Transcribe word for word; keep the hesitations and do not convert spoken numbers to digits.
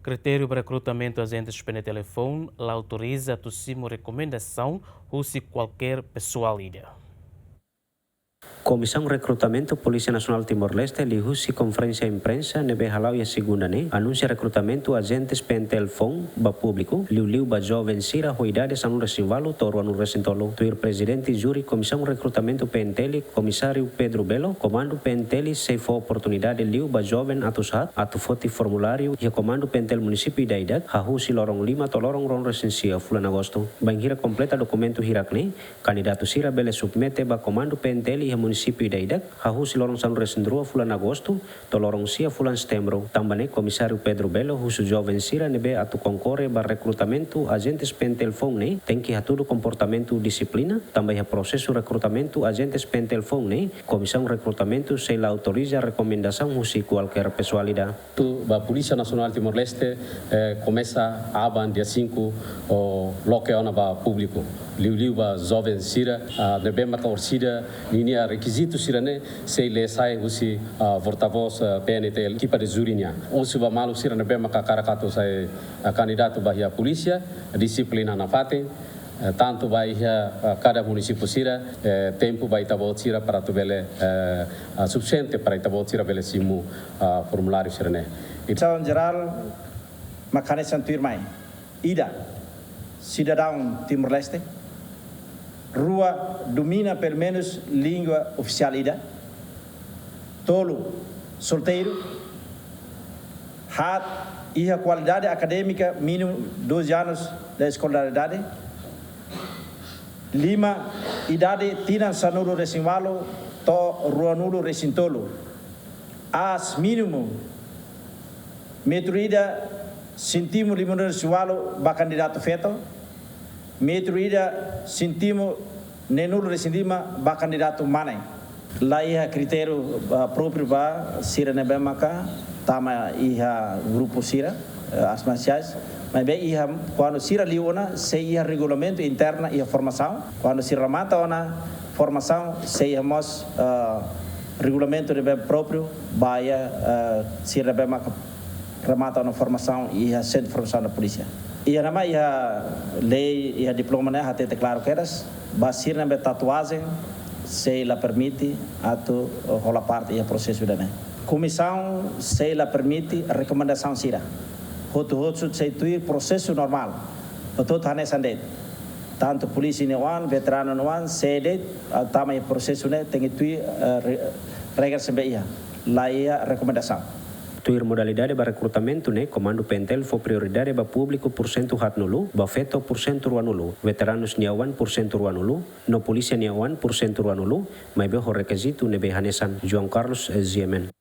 Kritériu ba rekrutamentu ajentes PNTL foun la autoriza atu simu rekomendasaun husi kualkér pesoál ida. Komisaun Rekrutamentu Polísia Nasionál Timor-Leste liuhusi konferénsia imprensa ne'ebé hala'o iha segunda ne'e, anunsia rekrutamentu ajentes PNTL foun ba públiku, liuliu ba joven sira ho idade sanulu-resin-ualu to'o ruanulu-resin-tolu. Tuir Prezidente Júri Komisaun Rekrutamentu PNTL, Komisáriu Pedro Belo, Komandu PNTL sei fó oportunidade liu ba joven atus haat atu foti formuláriu iha Komandu PNTL Munisípiu ida-idak, hahú husi loron lima to'o loron ruanulu-resin-sia fulan Agostu. Bainhira kompleta dokumentu hirak-ne'e, kandidatu sira bele submete ba Komandu PNTL iha munisípiu ida-idak, hahú husi loron sanulu-resin-rua fulan Agostu to'o loron sia fulan Setembru. Tanba ne'e Komisáriu Pedro Belo husu joven sira ne'ebé atu konkorre ba rekrutamentu ajentes PNTL foun ne'e, tenke hatudu komportamentu dixiplina, tanba iha prosesu rekrutamentu ajentes PNTL foun ne'e, Komisaun Rekrutamentu sei la autoriza rekomendasaun husi kualkér pesoál ida. Tu ba Polísia Nasionál Timor-Leste, eh, komesa aban dia sinku, o, loke ona ba públiku. Liuliu ba joven sira, ah, ne'ebé maka orsida ninia rekizitu sira-ne'e sei lee sai husi, ah, portavós, ah, PNTL, ekipa de júri nian. Husu ba maluk sira ne'ebé maka hakarak atu sai, ah, kandidatu ba iha polísia, dixiplina nafatin, eh, tantu ba iha, eh, kada munisípiu sira, eh, tempu ba ita-boot sira para atu bele, eh, ah, sufisiente para ita-boot sira bele simu, ah, formuláriu sira-ne'e. Diresaun Jerál mak hanesan tuirmai. Ida, sidadaun Timor-Leste. Rua, domina pelumenus língua ofisiál ida. Tolu, solteiru. Haat, iha kualidade akadémika mínimu doze anos de eskolaridade. Lima, idade tinan sanulu-resin-ualu to'o ruanulu-resin-tolu. Aas mínimu metru ida sentímetru limanulu-resin-ualu ba kandidatu feto, metru ida sentímetru neenulu-resin-lima ba kandidatu mane. La iha kritériu, ah, própriu ba sira ne'ebé maka tama iha grupu sira, eh, artes marsiais. Maibé iha, kuandu sira liu ona, sei iha regulamentu interna iha formasaun. Kuandu sira remata ona formasaun, sei iha mós, eh, regulamentu ne'ebé própriu ba iha, eh, sira ne'ebé maka remata ona formasaun iha Sentru Formasaun da Polísia. Iha ne'ebá iha lei, iha diploma ne'e hatete klaru kedas, ba sira ne'ebé tatuajen sei la permite atu, eh, hola parte iha prosesu ida-ne'e. Komisaun sei la permite rekomendasaun sira. Hotu-hotu sei tuir prosesu normál. Hotu-hotu hanesan de'it. Tantu polísia nia oan, veteranu nia oan, sé de'it, ah, tama iha prosesu ne'e tenke tuir, eh, re-, regra sira ne'ebé iha. La iha rekomendasaun. Tuir modalidade ba rekrutamentu ne'e, Komandu PNTL fó prioridade ba públiku pursentu haatnulu, ba feto pursentu ruanulu, veteranus nia oan pursentu ruanulu, no polísia nia oan pursentu ruanulu, maibé ho rekizitu ne'ebé hanesan. João Carlos, eh, G M N.